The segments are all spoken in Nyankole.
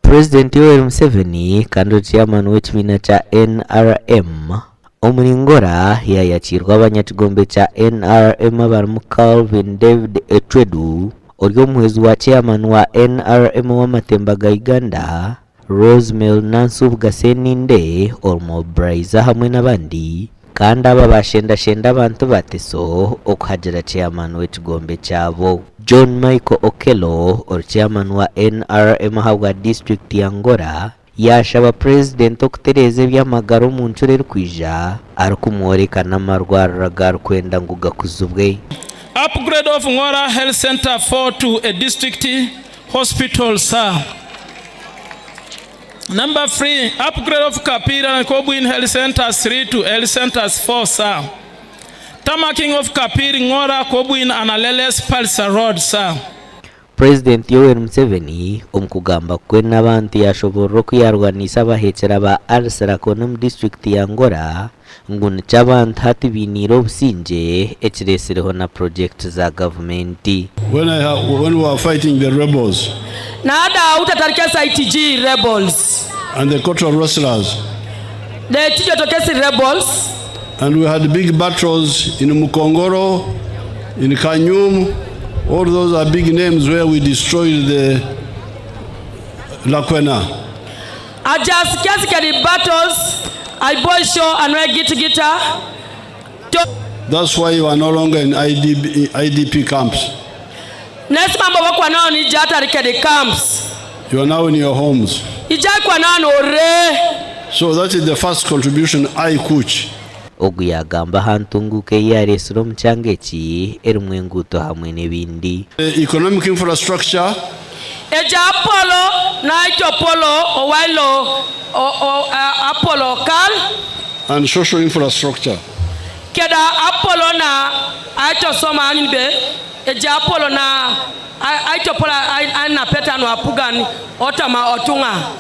Purezidenti Yoweri Museveni kandi ori chairman w'ekibiina kya NRM omuri Ngora yayakiirwa abanyakigombe kya NRM abarimu Calvin David Ecwedu ori omuhwezi wa chairman wa NRM ow'amatemba ga Uganda, Rosemary Nansubuga Sseninde, Orumoburaiza hamwe n'abandi kandi aba bashendashenda abantu ba Teso okuhagira chairman w'ekigombe kyabo. John Michael Okello ori chairman wa NRM ahabwa disiturikiti ya Ngora yaashaba Purezidenti okutereeza eby'amagara omu ncuro erikwija arikumworeka n'amarwariro agu arikwenda ngu gakuzibwe. Upgrade of Ngora Health Centre 4 to a District Hospital Sir. Number 3, Upgrade of Kapiri and Kobwin Health Centres 3 to Health Centres 4 Sir. Tarmacking of Kapiri, Ngora, Kobwin and Aleles Palisa Road Sir. Purezidenti Yoweri Museveni omu kugamba kwe n'abantu yashoborora oku yarwaniise abahekyera ba Alice Rakona omu disiturikiti ya Ngora ngu nikyo abantu hati bainiire obusingye ekiretsireho na purogyekiti za gavumenti. When I when we were fighting the rebels. Nada utatarikesa itg rebels. And the cattle rustlers. The tijotokesi rebels. And we had big battles in Mukongoro, in Kanyum. All those are big names where we destroyed the Lakwena. Ajas kiasi battles, Aiboisho anwe gita. That's why you are no longer in IDP, IDP camps. Nesi mambo wakwa nao ni jata rikedi camps. You are now in your homes. Ijai kwa nao ore. So that is the first contribution I coach. Ogu yaagamba aha ntunguuka ei yaareetsire omu kyanga eki erimu enguuto hamwe n'ebindi. The economic infrastructure. Eja Apollo na ito Apollo owailo o, o, a, Apollo kal. And social infrastructure. Keda Apollo na aito soma anyinbe eja Apollo na aito pola na peta no apugan otama otunga.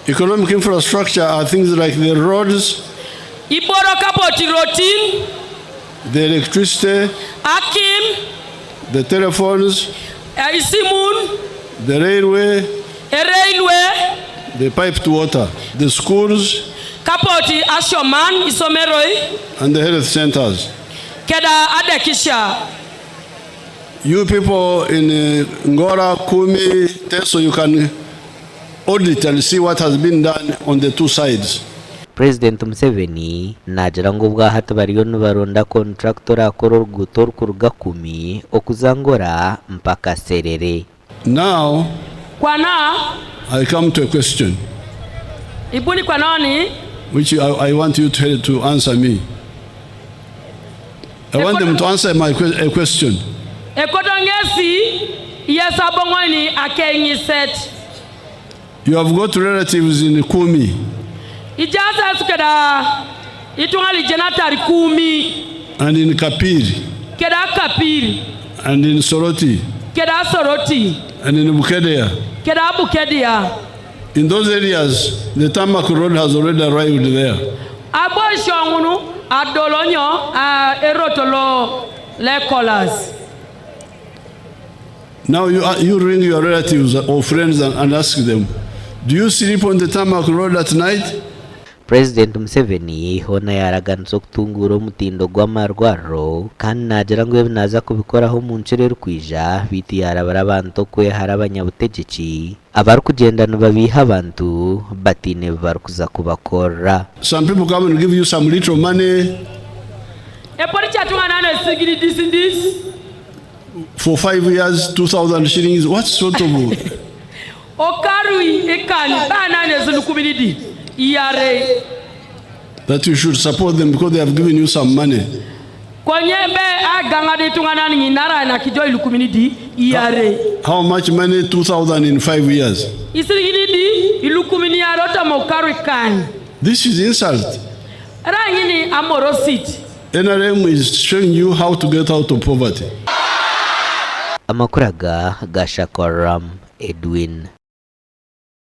Economic infrastructure are things like the roads, Iboro kapoti rotin, the electricity, akim, the telephones, isimun, the railway, a railway, the piped water, the schools, kapoti ashoman isomeroi, and the health centers. Keda adekisha. You people in Ngora, Kumi, Teso, you can audit and see what has been done on the two sides. Purezidenti Museveni naagira ngu obwahati bariyo nibaronda kontrakita orakora oruguuto orukuruga Kumi okuza Ngora mpaka Serere. Now, Kwana I come to a question. Ibuni kwa nani? Which I want you to answer me. I want them to answer my a question. Ekodongesi yesabongoni akengiset. You have got relatives in Kumi. Ijaza sukeda itungali jenatari Kumi. And in Kapiri. Keda Kapiri. And in Soroti. Keda Soroti. And in Bukedea. Keda Bukedea. In those areas, the tarmac road has already arrived there. Abo shongunu adolonyo erotolo lekolas. Now you ring your relatives or friends and ask them, do you sleep on the tarmac road at night? President Museveni hoona yaaraganisa okutunguura omutindo gw'amarwariro kandi naagira ngu ebi naaza kubikoraho omu ncuro erikwija beitu yaarabura abantu okwehara abanyabutegyeki abarikugyenda nibabiiha abantu bataine ebi barikuza kubakorera. Some people come and give you some little money. Epori chatunga nano sigiri disindis. For 5 years, 2,000 shillings. What sort of? Okarui ikani bana nezulukubiridi. Iyare. That you should support them because they have given you some money. Konyembe aganga de tunga nani nara na kijo ilukuminidi iyare. How much money? 2,000 in 5 years. Isirigidi ilukumini arota mokarui kan. This is insult. Rangini amorosit. NRM is showing you how to get out of poverty. Amakuru aga ga Shakoram Edwin.